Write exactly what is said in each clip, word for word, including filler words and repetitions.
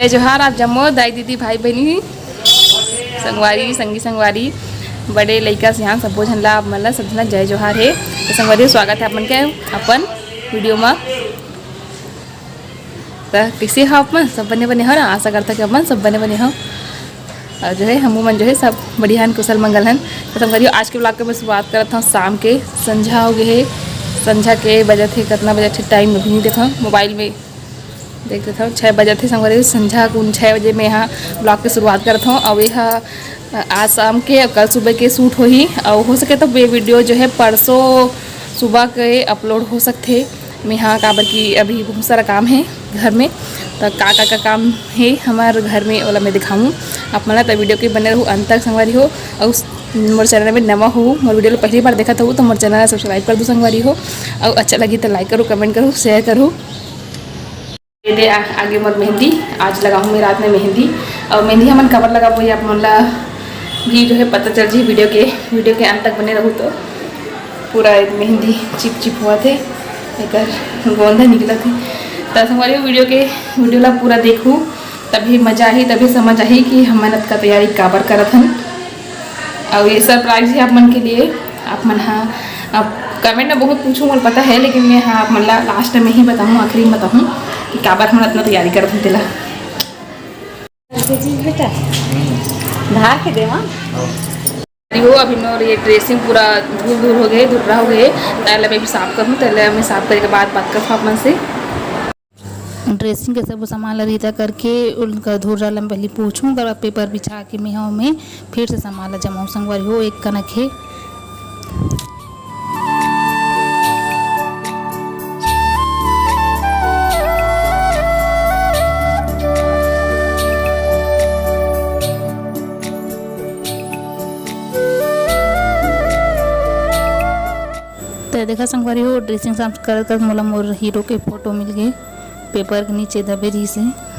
जय जोहार आप जम्मो दाई दीदी भाई बहिनी संगवारी संगी संगवारी बड़े लइका सियान सब्बो झन ला आप मन ला सब झन ला जय जोहार हे। तो संगवारी स्वागत है अपन के अपन वीडियो मा। त कइसे हो आप मन? सब बने बने हो ना? आशा करता कि आप मन सब बने बने हो। और जो है हमू मन जो है सब बढ़िया हन, कुशल मंगल हन। तो संगवारी आज के ब्लॉग के मैं शुरुआत करत हूँ शाम के। संझा हो गए है, संझा के बजत है, कितना बजत है टाइम अभी नहीं देखा मोबाइल में। देख लेथव, छः बजत हे संगवारी, संझा कुन छः बजे मैं यहाँ ब्लॉग के शुरुआत करत हूँ। अउ ये ह, अ, आज शाम के अउ कल सुबह के शूट होही, अउ हो सके तो ये वीडियो जो है परसों सुबह के अपलोड हो सकथे। मैं यहाँ काबर कि अभी बहुत सारा काम है घर में, तो का का, का काम है हमारे घर में, ओला मैं दिखाऊँ आप मन ला। तो वीडियो के बने रहू अंत तक संगवारी हो। अउ मोर चैनल में नवा हो, मोर वीडियो ला पहली बार देखत हो तो मोर चैनल ला सब्सक्राइब कर दू संगवारी हो। अउ अच्छा लगी तो लाइक करू, कमेंट करू, शेयर करू। ये दे आ, आगे मोर मेहंदी आज लगाहूँ मैं रात में मेहंदी। और मेहंदी हमन काबर लगाबो ये आप मन ला भी जो है पता चल जी वीडियो के, वीडियो के अंत तक बने रहू तो। पूरा मेहंदी चिप चिप हुआ थे, एकर गोंदा निकला थे। तो संगवारी हो वीडियो के, वीडियो ला पूरा देखू, तभी मजा आही, तभी समझ आही कि हमन अतका तैयारी काबर करत हन। और ये सरप्राइज है आप मन के लिए। आप मन हा, आप कमेंट में बहुत पूछू, मोला पता है, लेकिन मैं हाँ आप मन ला लास्ट में ही बताऊँ, आखिरी में बताऊँ कि काबर हमन इतना तैयारी करत हन तेला। बेटा, धार के देवा। अरे हो, अभी मोर ये ड्रेसिंग पूरा धूल धूल हो गए, धुर्रा हो गए, ताले मैं भी साफ करूँ, ताले मैं साफ करे के बाद बात करता हूँ आप मन से। ड्रेसिंग के सब सामान ला रीता करके उनका धूरा ला पहले पोछूं, ओकर बाद पेपर बिछा के मैं हव में फिर से सामान ला जमाऊं संगवारी हो, एक कनक हे। तो देखा संगवारी हो, ड्रेसिंग साफ करत करत मोला मोर हीरो के फोटो मिल गए। पेपर के नीचे दबे रहिस हे।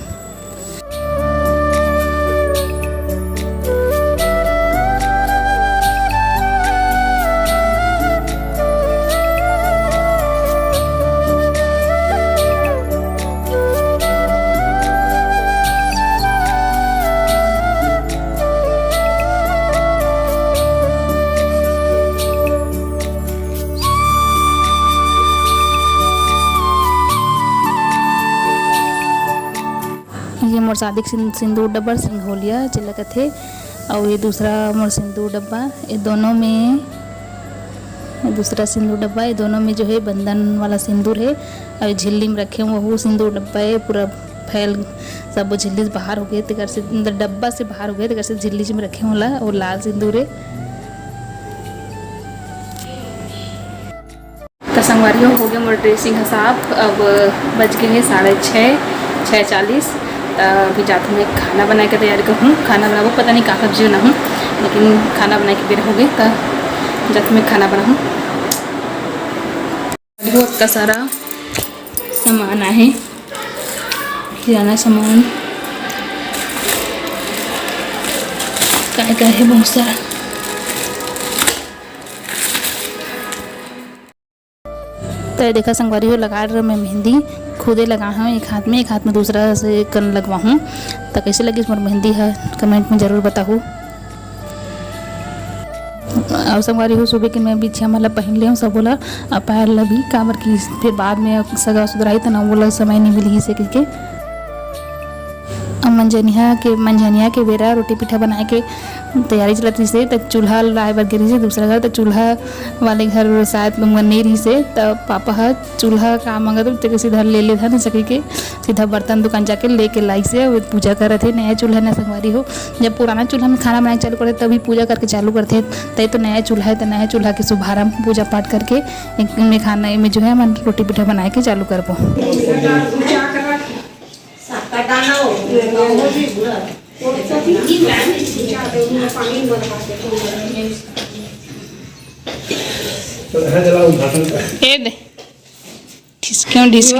ये मोर शादी के सिं-, सिंदूर डब्बा सिंघोलिया जेला कथे, अउ ये दूसरा मोर सिंदूर डब्बा, ये दोनों में, ये दूसरा सिंदूर डब्बा, ये दोनों में जो है बंधन वाला सिंदूर है, अउ ये झिल्ली में रखे हूँ, वो सिंदूर डब्बा है, पूरा फैल सब वो झिल्ली से बाहर हो गए, तेकर से, मतलब डब्बा से बाहर हो गए, तेकर से झिल्ली में रखे हूँ ला, वो लाल सिंदूर है। तो संगवारी हो, हो गए मोर ड्रेसिंग ह साफ। अब बज गए हैं साढ़े छः, छः चालीस। तो अभी जात हूँ मैं खाना बनाए के तैयारी करूँ। खाना बनाबो, पता नहीं का सब्जी बनाहूँ, लेकिन खाना बनाए के बेरा हो गए, तो जात हूँ मैं खाना बनाहूँ। बहुत का सारा सामान आहे, किराना सामान, काय काय है बहुत सारा। तो ये देखा संगवारी हो, लगा रहे मैं मेहंदी, खुदे लगा हूँ एक हाथ में, एक हाथ में दूसरा से कन लगवा हूँ। तो कैसे लगी मोर मेहंदी है, कमेंट में जरूर बताओ। और संगवारी हो, सुबह के मैं बिछिया मला पहन ले हूँ सबो ला, और पैर ला भी, काबर कि फिर बाद में सगा सुधराई त ना, वो ला समय नहीं मिली से करके। अब मंझनिया के, मंझनिया के बेरा रोटी पीठा बनाए के तैयारी चलत रहिसे, त चूल्हा लाए बर गे रहिसे दूसरा घर, त चूल्हा वाले घर शायद उमन नहीं रहिसे, त पापा ह चूल्हा का मंगत, तेकर सीधा ले ले धन सकी के सीधा बर्तन दुकान जाके लेके लाइसे। अउ पूजा करत हे नया चूल्हा न संगवारी हो। जब पुराना चूल्हा में खाना बनाए चालू करथे, तभी पूजा करके चालू करथे। त ये तो नया चूल्हा है, त नया चूल्हा के शुभारंभ पूजा पाठ करके एक में खाना में जो है हमन रोटी पीठा बनाए के चालू करबो। ए दे। ठिसक्यों ढिसके।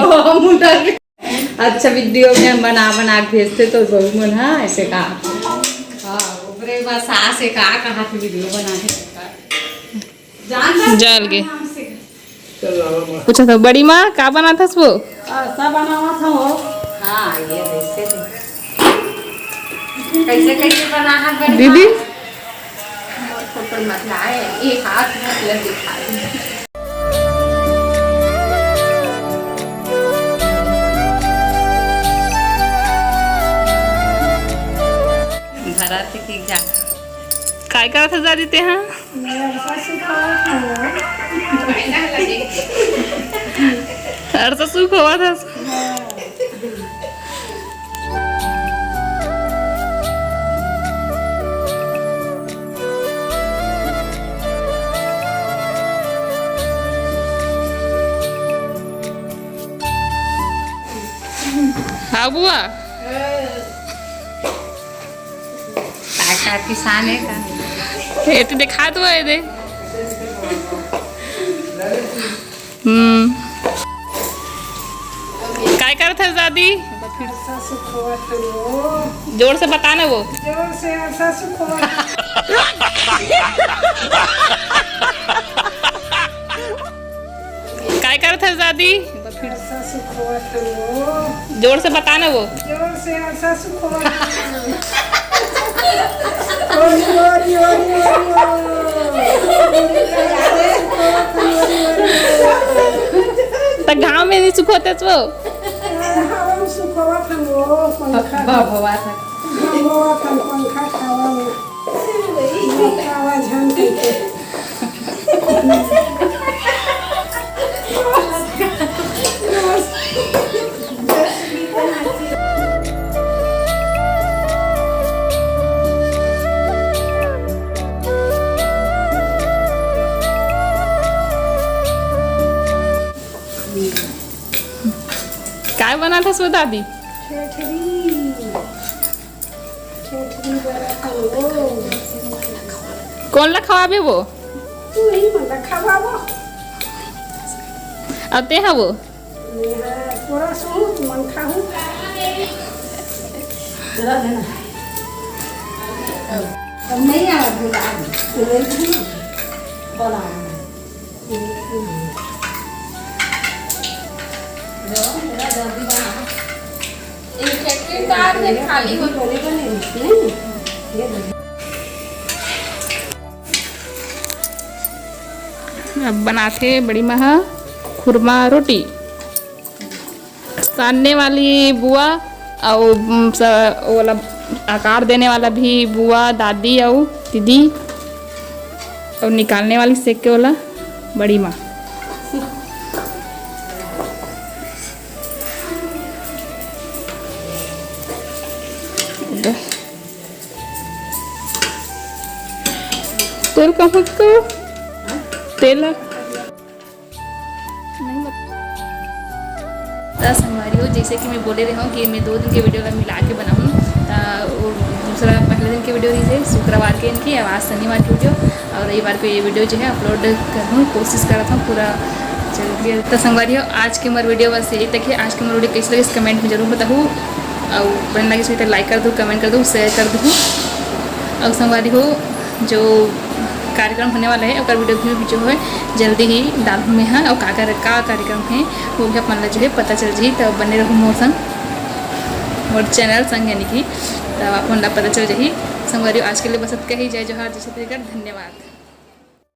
अच्छा वीडियो में बना बना के भेजते तो बहू मन, हाँ, ऐसे कहा। हाँ, ओकरे बाद सास से कहा, कहा कि वीडियो बना के। जान जान जाल के। पूछा था, "बड़ी माँ, का बनाथस वो?" आ, सब बनावा था वो। हाँ, ये देखते थे। कैसे कैसे बना है बड़ी दीदी? माँ? मोर फोटो मत लाए, ये हाथ मत ले दिखा। भरत की जा। काय करत हस दादी तेहा? अरसा सुखोवत हस। हाँ बुआ। काका किसान है का? ये तो दिखा दो, ये दे। हम्म। काय करत है दादी? जोर से बता ना वो। जोर से अरसा सुखोवत। काय करत हस दादी? अरसा सुखोवत हन वो। जोर से बता ना वो। जोर से अरसा सुखोवत हन। ओरी, ओरी, ओरी, ओरी, ओरी। अरसा सुखोवत हन, ओरी, ओरी, ओरी। त घाम में नहीं सुखोते वो? हवा में सुखोवत हन वो, पंखा। भभवा था। भभवा था, पंखा खावा में। खावा झन कहिके। काय बनात हस वो दादी? ठेठरी। कोन ला खवाबे वो? तू ही मन ला खवाबो। अउ ते हा वो? मैं हा तोरा सुनू, तू मन खाहू। अब नहीं आवा बोला, अब तो नहीं खाना। बोला। अब बनाथे बड़ी माँ ह खुरमा रोटी। सानने वाली बुआ अउ, उम, स-, ओला आकार देने वाला भी बुआ, दादी अउ दीदी, अउ निकालने वाली सेक के वाला बड़ी माँ। तेल कहाँ का? तेल। त संगवारी हो, जैसे कि मैं बोले रहे हूँ कि मैं दो दिन के वीडियो ला मिला के बनाऊँ, त वो दूसरा पहले दिन के वीडियो रहिसे शुक्रवार के इनकी, अउ आज शनिवार के वीडियो, अउ रविवार को ये वीडियो जो है अपलोड करूँ, कोशिश करत हूँ पूरा जल्दी। त संगवारी हो, आज के मोर वीडियो बस यही तक है। आज के मोर वीडियो कैसे लगिस कमेंट में जरूर बताहू, अउ बढ़िया लगिस होही त लाइक कर दू, कमेंट कर दू, शेयर कर दू। अउ संगवारी हो, जो कार्यक्रम होने वाला है, ओकर वीडियो भी जो है जल्दी ही डालहूँ मैं हा। अउ का, का, का कार्यक्रम है, वो भी आप मन ला जो है पता चल जाही। त बने रहू मोर संग, मोर चैनल संग, यानी कि त आप मन ला पता चल जाही। संगवारी, आज के लिए बस अतका ही। जय जोहार, जय छत्तीसगढ़, धन्यवाद।